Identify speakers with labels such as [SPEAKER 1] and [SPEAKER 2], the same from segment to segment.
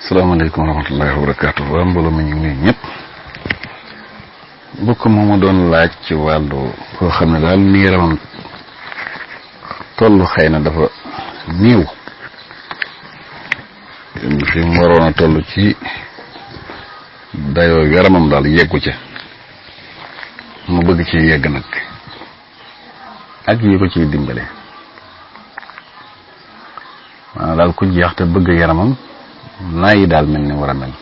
[SPEAKER 1] salaamaaleykum wa rahmatullahi wa barakaatu. waa mbooloo mi ñu ngi nuyu ñëpp. mbokk moomu doon laaj ci wàllu koo xam ne daal ni yaramam toll xëy na dafa néew fi mu waroon a toll ci dayoo yaramam daal yeggu ca mu bëgg ci yegg nag ak yi ko ciy dimbale maanaam daal ku jeex te bëgg yaramam naa yi daal mel ni war a mel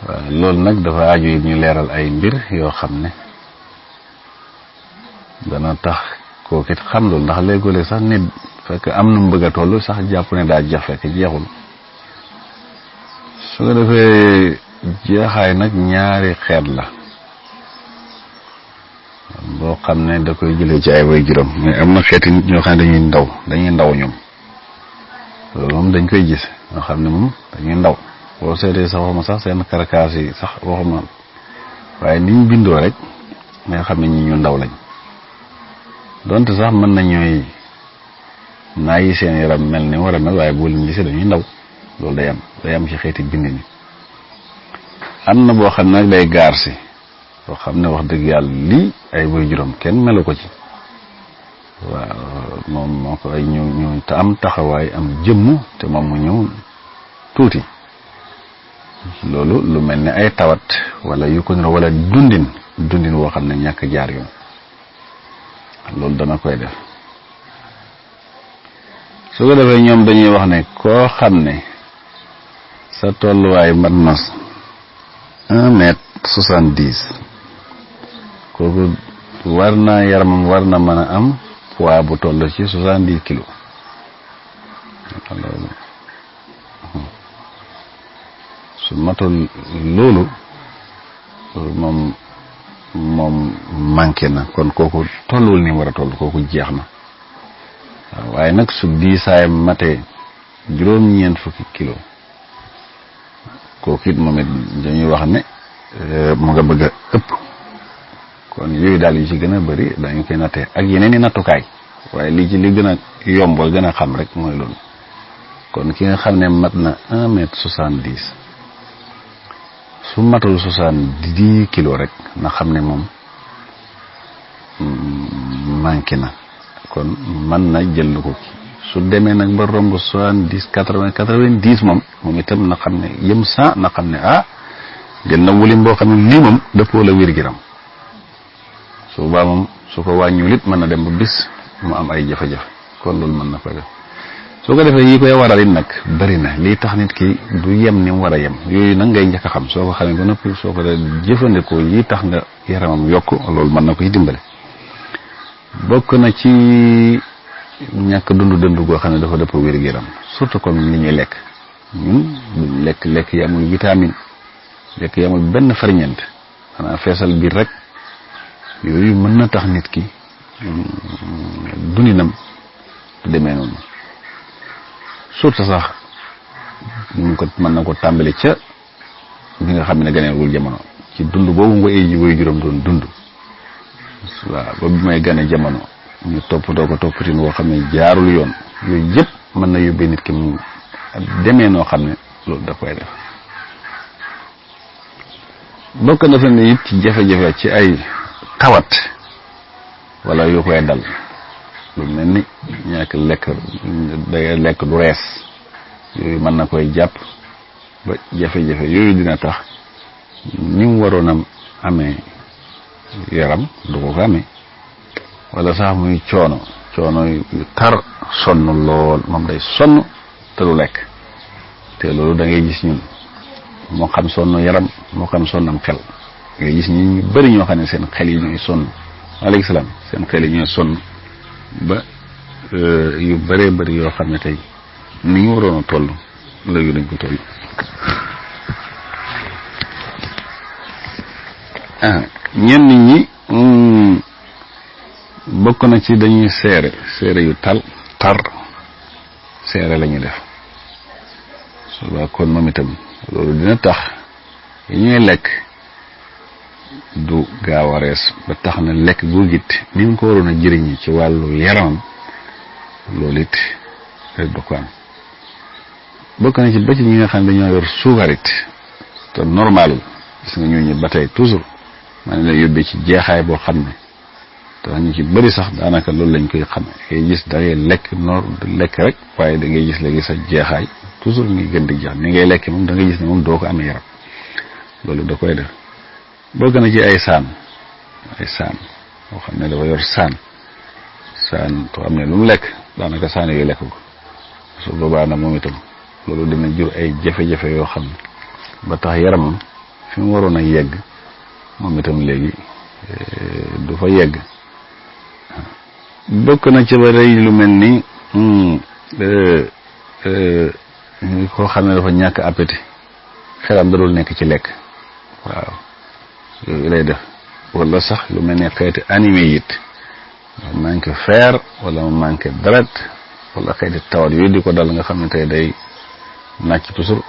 [SPEAKER 1] waaw loolu nag dafa aju yi ñu leeral ay mbir yoo xam ne dana tax kookit xam loolu ndax léegoo-léeg sax nit fekk am na mu bëgg a toll sax jàpp ne daa jeex fekk jeexul su ko defee jeexaay nag ñaari xeet la boo xam ne da koy jëlee ci ay way juróom mais am na xeeti nit ñoo xam ne dañuy ndaw ñoom loolu moom dañ koy gis ñoo xam ne moom dañuy ndaw boo seetee sax waxuma sax seen karakaas yi sax waxuma waaye niñ bindoo rek nga xam ne ñi ñu ndaw lañ donte sax mën na ñooy naa yi seen yaram mel ni war a mel waaye boo leen gisee dañuy ndaw loolu day am ci xeeti bind ni am na boo xam ne nag day gaar si boo xam ne wax dëgg yàlla lii ay way juróom kenn melu ko ci waaw moom moo ko ay ñu te am taxawaay am jëmm te moom mu ñëw tuuti loolu lu mel ne ay tawat wala yu ko niro wala dundin woo xam ne ñàkk jaar yoon loolu dana koy def su ko defee ñoom dañuy wax ne koo xam ne sa tolluwaay mat na 1m70 kooku war na yaramam war na mën a am poids bu toll ci 70 kilos su matul loolu moom manqué na kon kooku tollul ni war a toll kooku jeex na waaw waaye nag su diisaay matee juróom-ñeent fukki kilos kooku it moom it dañuy wax ne mu nga bëgg a ëpp kon yooyu daal yu ci gën a bëri dañu koy nattee ak yeneen i nattukaay waaye li gën a yombal gën a xam rek mooy loolu kon ki nga xam ne mat na 1m70 su matul 70 kilos rek na xam ne moom manqué na kon mën na jël ko su demee nag ba romb 70 80 90 moom itam na xam ne yëm 100 na xam ne jël na wulim boo xam ne lii moom dëppoo la wér-gu-yaram su baa moom su ko wàññiwul it mën na dem ba bis mu am ay jafe-jafe kon loolu mën na ko def soo ko defee yi koy waral it nag bari na lii tax nit ki du yem ni mu war a yem yooyu nag ngay njëkk a xam soo ko xamee ba noppi soo ko dee jëfandikoo yi tax nga yaramam yokk loolu mën na koy dimbale bokk na ci ñàkk dund goo xam ne dafa dëpp wér-gu-yaram surtout comme li ñuy lekk ñun lekk yi amul vitamine lekk yi amul benn ferñeent xanaa feesal biir rek yooyu mën na tax nit ki dundinam demee noonu surtout sax mën na ko tàmbali ca bi nga xam ne ganeewul jamono ci dund boobu nga ay way juróom doon dund waaw ba bi may gane jamono ñu toppatoo ko toppatin woo xam ne jaarul yoon yooyu yëpp mën na yóbbee nit ki mu demee noo xam ne loolu da koy def bokk na fa ne it ci jafe-jafe ci ay tawat wala yu koy dal lu mel ni ñàkk lekk du rees yooyu mën na koy jàpp ba jafe-jafe yooyu dina tax ni mu waroon a amee yaram du ko amee wala sax muy coono yu tar sonn lool moom day sonn te du lekk te loolu da ngay gis ñun moo xam sonn yaram moo xam sonnam xel ngay gis ñi ñu bëri ñoo xam ne seen xel yi ñooy sonn alayhi salaam seen xel yi ñooy sonn ba yu bëree bëri yoo xam ne tey ni ñu waroon a toll léegi dañ ko toll ñenn ñi bokk na ci dañuy seere yu tar seere la ñuy def suba kon moom itam loolu dina tax yi ñuy lekk du gaaw a rees ba tax na lekk goo git ni mu ko waroon a jëriñi ci wàllu yaramam loolu it rek du ko am bokk na ci ba ci ñi nga xam ne dañoo yor suukarit te normalul gis nga ñooñu ba tey toujours man la yóbbee ci jeexaay boo xam ne te ñu ci bëri sax daanaka loolu lañ koy xam ngay gis da ngay lekk lekk rek waaye da ngay gis léegi sa jeexaay toujours ngi gën di jeex ni ngay lekk moom da ngay gis ne moom doo ko amee yaram loolu da koy def bokk na ci ay saan boo xam ne dafa yor saan too xam ne lu mu lekk daanaka saan yooyu lekk ko su boobaa na moom itam loolu dina jur ay jafe-jafe yoo xam ne ba tax yaramam fi mu waroon a yegg moom itam léegi du fa yegg bokk na ci ba rëy lu mel ni koo xam ne dafa ñàkk appétit xelam da dul nekk ci lekk waaw yooyu lay def wala sax lu mel ni xeeti animé it manqué fer wala mu manqué deret wala xeeti tawat yooyu di ko dal nga xam ne tey day nàcc toujours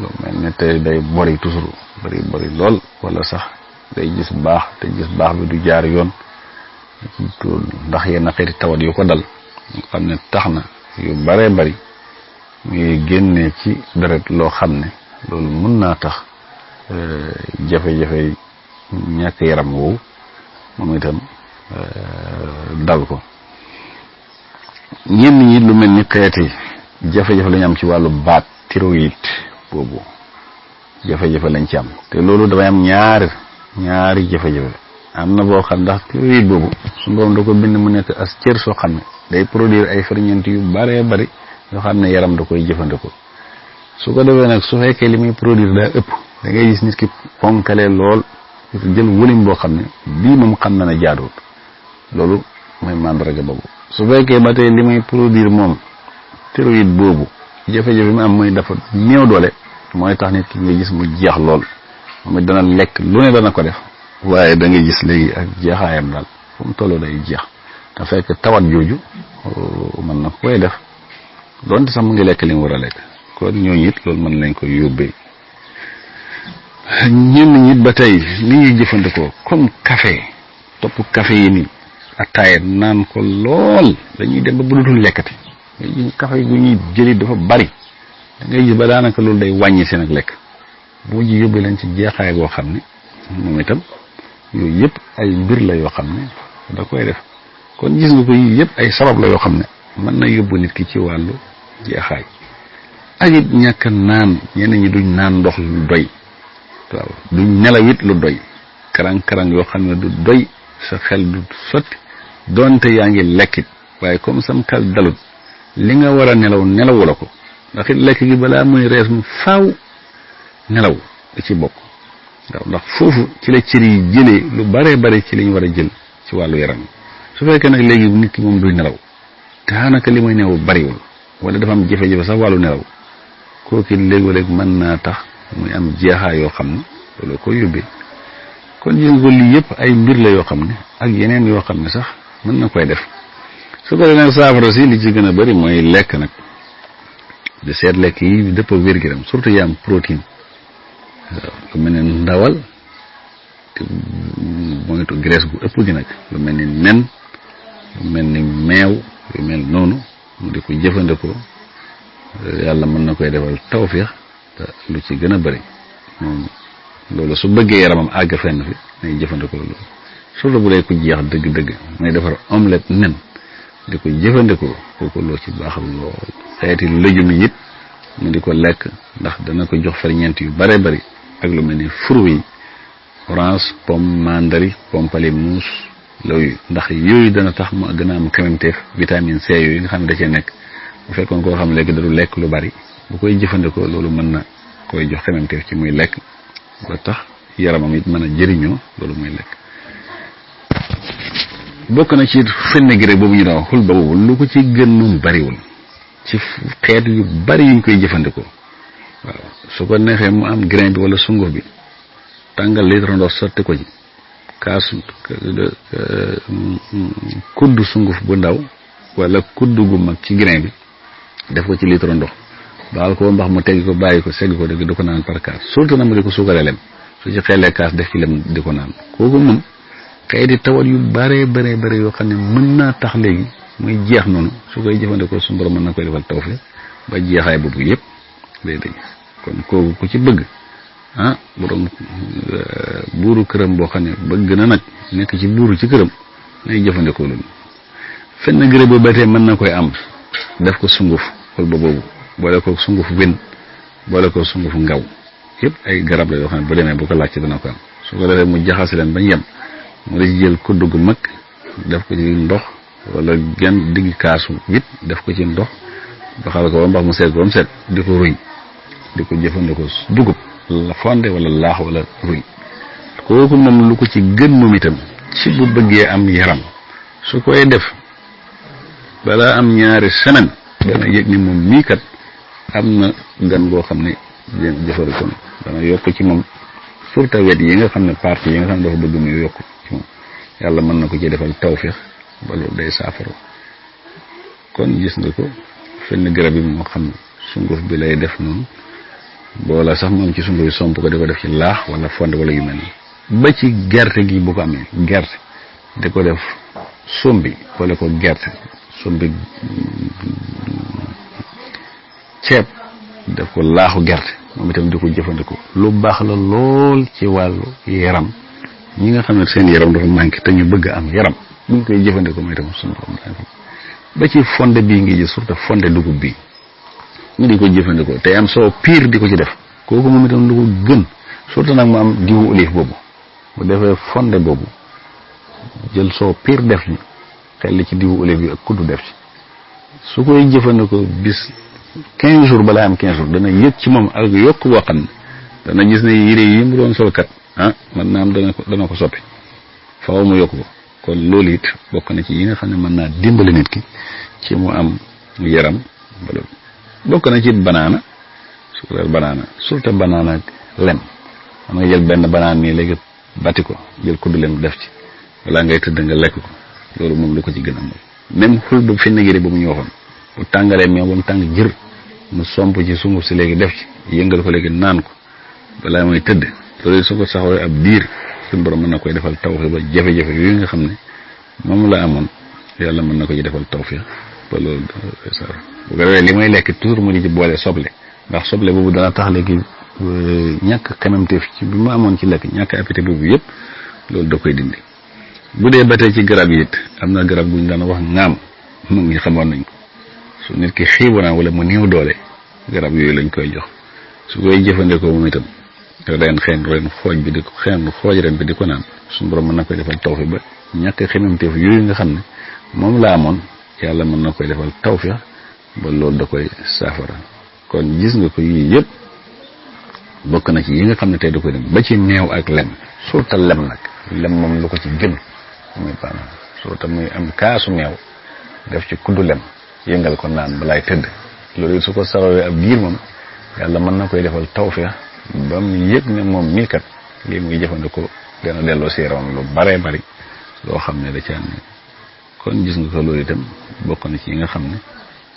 [SPEAKER 1] lu mel ne tey day bori toujours bari lool wala sax day gis baax te gis baax bi du jaar yoon ndax yenn xeeti tawat yu ko dal nga xam ne tax na yu baree bari muy génne ci deret loo xam ne loolu mën naa tax jafe-jafe ñàkk yaram woowu moom itam dal ko ñenn ñi lu mel ni xeeti jafe-jafe lañu am ci wàllu baat thyroïde boobu jafe-jafe lañ ci am te loolu dafay am ñaari jafe-jafe am na boo xam ndax thyroïde boobu su borom da ko bind mu nekk as cër soo xam ne day produire ay ferñeent yu baree bari yoo xam ne yaram da koy jëfandikoo su ko defee nag su fekkee li muy produire daa ëpp da ngay gis nit ki ponkale lool jël volume boo xam ne bii moom xam na ne jaaduwut loolu mooy mandarga boobu su fekkee ba tey li muy produire moom thyroïde boobu jafe-jafe mi am mooy dafa néew doole mooy tax nit ki nga gis mu jeex lool moom it dana lekk lu ne dana ko def waaye da ngay gis léegi ak jeexaayam daal fu mu tolloo day jeex te fekk tawat jooju mën na koy def doonte sax mu ngi lekk li mu war a lekk kon ñooñu it loolu mën lañ koy yóbbee ñenn ñi ba tey li ñuy jëfandikoo comme café topp café yi nii ataaya naan ko lool dañuy dem ba bëggatul lekkati café gu ñuy jëli dafa bari da ngay gis ba daanaka loolu day wàññi seen ak lekk boo ji yóbbee leen ci jeexaay goo xam ne moom itam yooyu yëpp ay mbir la yoo xam ne da koy def kon gis nga ko yii yëpp ay sabab la yoo xam ne mën na yóbbu nit ki ci wàllu jeexaay ak it ñàkk naan ñenn ñi duñ naan ndox lu doy waaw duñ nelaw it lu doy karang-karang yoo xam ne du doy sa xel du sotti doonte yaa ngi lekkit waaye comme sam xel dalut li nga war a nelawu la ko ndax it lekk gi balaa muy rees mu faaw nelaw da ci bokk waaw ndax foofu ci la cër yi jëlee lu baree bare ci li ñu war a jël ci wàllu yaram su fekkee nag léegi nit ki moom duy nelaw daanaka li muy nelaw bariwul wala dafa am jafe-jafe sax wàllu nelaw kooku léegi-léeg mën naa tax muy am jeexaay yoo xam ne loolu ko yóbbee kon gis nga lii yëpp ay mbir la yoo xam ne ak yeneen yoo xam ne sax mën na koy def su ko defee nag saafara si li ci gën a bari mooy lekk nag di seet lekk yi dëpp ak wér-gu-yaram surtout yi am protéine waaw lu mel ne ndawal te moytu graisse gu ëpp gi nag lu mel ni nen lu mel ni meew lu mel noonu mu di ko jëfandikoo yàlla mën na koy defal tawfeex te lu ci gën a bari moom loolu su bëggee yaramam àgg fenn fi nay jëfandikoo loolu surtout bu dee ko jeex dëgg-dëgg may defar omelette nen di ko jëfandikoo kooku loo ci baaxal lool xeeti légumes yi it mu di ko lekk ndax dana ko jox ferñeent yu bare bari ak lu mel ni fruits yi orange pomme mandarine pomme pamplemousse loolu ndax yooyu dana tax mu gën a am xememteef vitamine C yooyu nga xam ne da cee nekk bu fekkoon koo xam ne léegi da du lekk lu bari bu koy jëfandikoo loolu mën na koy jox xememteef ci muy lekk ba tax yaramam it mën a jëriñoo loolu muy lekk bokk na ci fenegré boobu ñu daaw xul ba boobu lu ko ci gën moom bariwul ci xeet yu bari yuñ koy jëfandikoo waaw su ko neexee mu am grain bi wala sunguf bi tàngal litre ndox sotti ko ci kaas kudd sunguf bu ndaw wala kudd gu mag ci grain bi def ko ci litre ndox baal ko ba mbax mu tegg ko bàyyi ko segg ko dëgg di ko naan par kaas surtout na mu di ko suukaree lem su ci xeelee kaas def ci lem di ko naan kooku moom xeeti tawat yu bare yoo xam ne mën naa tax léegi muy jeex noonu su koy jëfandikoo suñu borom mën na koy defal tawfeex ba jeexaay boobu yëpp day dañ kon kooku ku ci bëgg borom buuru këram boo xam ne bëgg na nag nekk ci buuru ci këram nay jëfandikoo loolu fenn gëré boobu ba tey mën na koy am def ko sunguf xol boobu boole ko sunguf wen boole ko sunguf ngaw yëpp ay garab la yoo xam ne bu demee bu ko laajte dana ko am su ko defee mu jaxase leen bañ yem mu di jël kudd gu mag def ko ci ndox wala genn digg kaasu wit def ko ci ndox baxal ko ba mbax mu seet ko ba mu set di ko ruy di ko jëfandikoo dugub la fonde wala laax wala ruy kooku moom lu ko ci gën moom itam ci bu bëggee am yaram su koy def balaa am ñaari semaine dana yëg ni moom mii kat am na gan goo xam ne jëfandikoo dana yokk ci moom surtout wet yi nga xam ne partie yi nga xam ne dafa bëgg mu yokk ci moom yàlla mën na ko ci defal tawfiix ba loolu day saafara kon gis nga ko fenn garab yi moo xam ne sunguf bi lay def noonu boola sax moom ci sunguf yi somp ko di ko def ci laax wala fonde wala yu mel nii ba ci gerte gi bu ko amee gerte di ko def sombi wala ko gerte sombi ceeb def ko laaxu gerte moom itam di ko jëfandikoo lu baax la lool ci wàllu yaram ñi nga xam ne seen yaram dafa manqué te ñu bëgg am yaram buñ koy jëfandikoo mooy itam suñu borom ba ci fonde bii ngi gis surtout fonde dugub bi ñu di ko jëfandikoo te am soo pire di ko ci def kooku moom itam lu ko gën surtout nag mu am diwu olive boobu bu defee fonde boobu jël soo pire def ni xel ci diwu olive bi ak kuddu def ci su koy jëfandikoo bis 15 jours balaa am 15 jours dana yëg ci moom ak yokk boo xam ne dana gis ne yére yi mu doon sol kat mën naa am dana ko soppi faaw mu yokk ko kon loolu it bokk na ci yi nga xam ne mën naa dimbali nit ki ci mu am yaram ba bokk na ci banaana surtout banaana ak lem man nga jël benn banaan nii léegi bati ko jël kuddu lem def ci wala ngay tëdd nga lekk ko loolu moom lu ko ci gën a mooy même xul bu fi nagiri bu mu ñu waxoon bu tàngalee meew ba mu tàng jër mu somp ci sunguf si léegi def ci yëngal ko léegi naan ko balaa mooy tëdd loolu su ko saxoo ab diir suñu borom mën na koy defal tawfiix ba jafe-jafe yooyu nga xam ne moom la amoon yàlla mën na ko ci defal tawfiix ba loolu bu ko defee li may lekk toujours mu di ci boole soble ndax soble boobu dana tax léegi ñàkk xememteef ci bi mu amoon ci lekk ñàkk appétit boobu yëpp loolu da koy dindi bu dee ba tey ci garab yi it am na garab guñ daan wax ŋaam mu ngi xamoon nañ ko su nit ki xiibanaa wala mu néew doole garab yooyu lañ koy jox su koy jëfandikoo moom itam ren xooj bi di ko xooj ren bi di ko naan suñu borom mën na koy defal tawfiix ba ñàkk xememteef yooyu nga xam ne moom la amoon yàlla mën na koy defal tawfiix ba loolu da koy saafara kon gis nga ko yii yëpp bokk na ci yi nga xam ne tey da koy dem ba ci meew ak lem surtout lem nag lem moom lu ko ci gën muy bana surtout muy am kaasu meew def ci kuddu lem yëngal ko naan balaay tëdd loolu su ko sarawee ab biir moom yàlla mën na koy defal tawfiix ba mu yëg ne moom mii kat lii muy jëfandikoo dana delloo si yaramam lu baree bari loo xam ne da caa ne kon gis nga ko loolu itam bokk na ci yi nga xam ne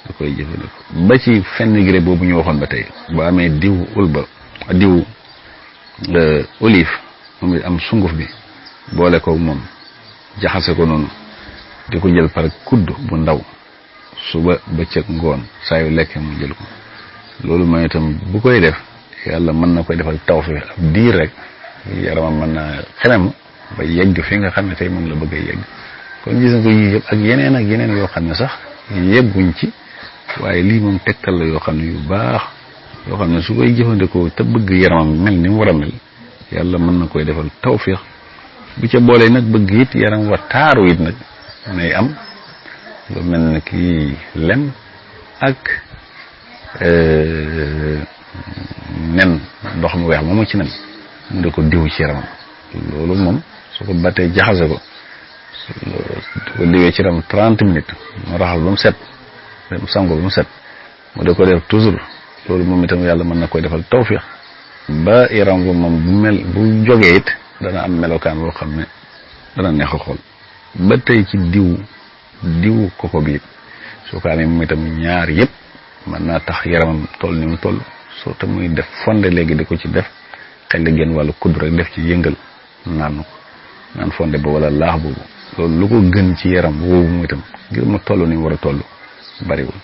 [SPEAKER 1] da koy jëfandikoo ba ci fenugré boobu ñu waxoon ba tey bu amee diw olive moom it am sunguf bi boole ko moom jaxase ko noonu di ko jël par kudd bu ndaw suba bëccëg ngoon saa yu lekkee mu jël ko loolu mooy itam bu koy def yàlla mën na koy defal tawfiix ab diir rek yaramam mën naa xemem ba yegg fi nga xam ne tey moom la bëgg a yegg kon gis nga ko yii yëpp ak yeneen yoo xam ne sax yegguñ ci waaye lii moom tegtal la yoo xam ne yu baax yoo xam ne su koy jëfandikoo te bëgg yaramam mel ni mu war a mel yàlla mën na koy defal tawfiix bu ca boolee nag bëgg it yaram wa taaru it nag nay am lu mel ne kii lem ak nen ndox mu weex moomu ci nen mu di ko diw ci yaramam loolu moom su ko battee jaxase ko di ko diwee ci yaram 30 minutes mu raxas ba mu set mu sango ba mu set mu di ko def toujours loolu moom itam yàlla mën na koy defal tawfiix ba yaram ko moom bu jógee it dana am melokaan boo xam ne dana neex a xool ba tey ci diw koko bi it soo ko amee moom itam ñaar yëpp mën naa tax yaramam toll ni mu toll soo tam muy def fonde léegi di ko ci def xel li génn wàllu kudd rek def ci yëngal naan fonde ba wala laax boobu loolu lu ko gën ci yaram woowu mu itam ngir mu toll ni mu war a toll bariwul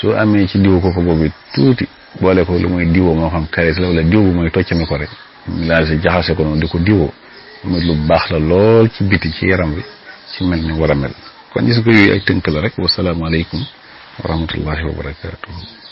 [SPEAKER 1] soo amee ci diw koko boobu tuuti boole ko lu muy diwoo moo xam karis la wala diw bu mooy toccami ko rek la ci jaxase ko noonu di ko diwoo muy lu baax la lool ci biti ci yaram bi ci mel ni war a mel kon gis ko yooyu ay tënk la rek wasalaamaaleykum wa rahmatullahi wa barakatuh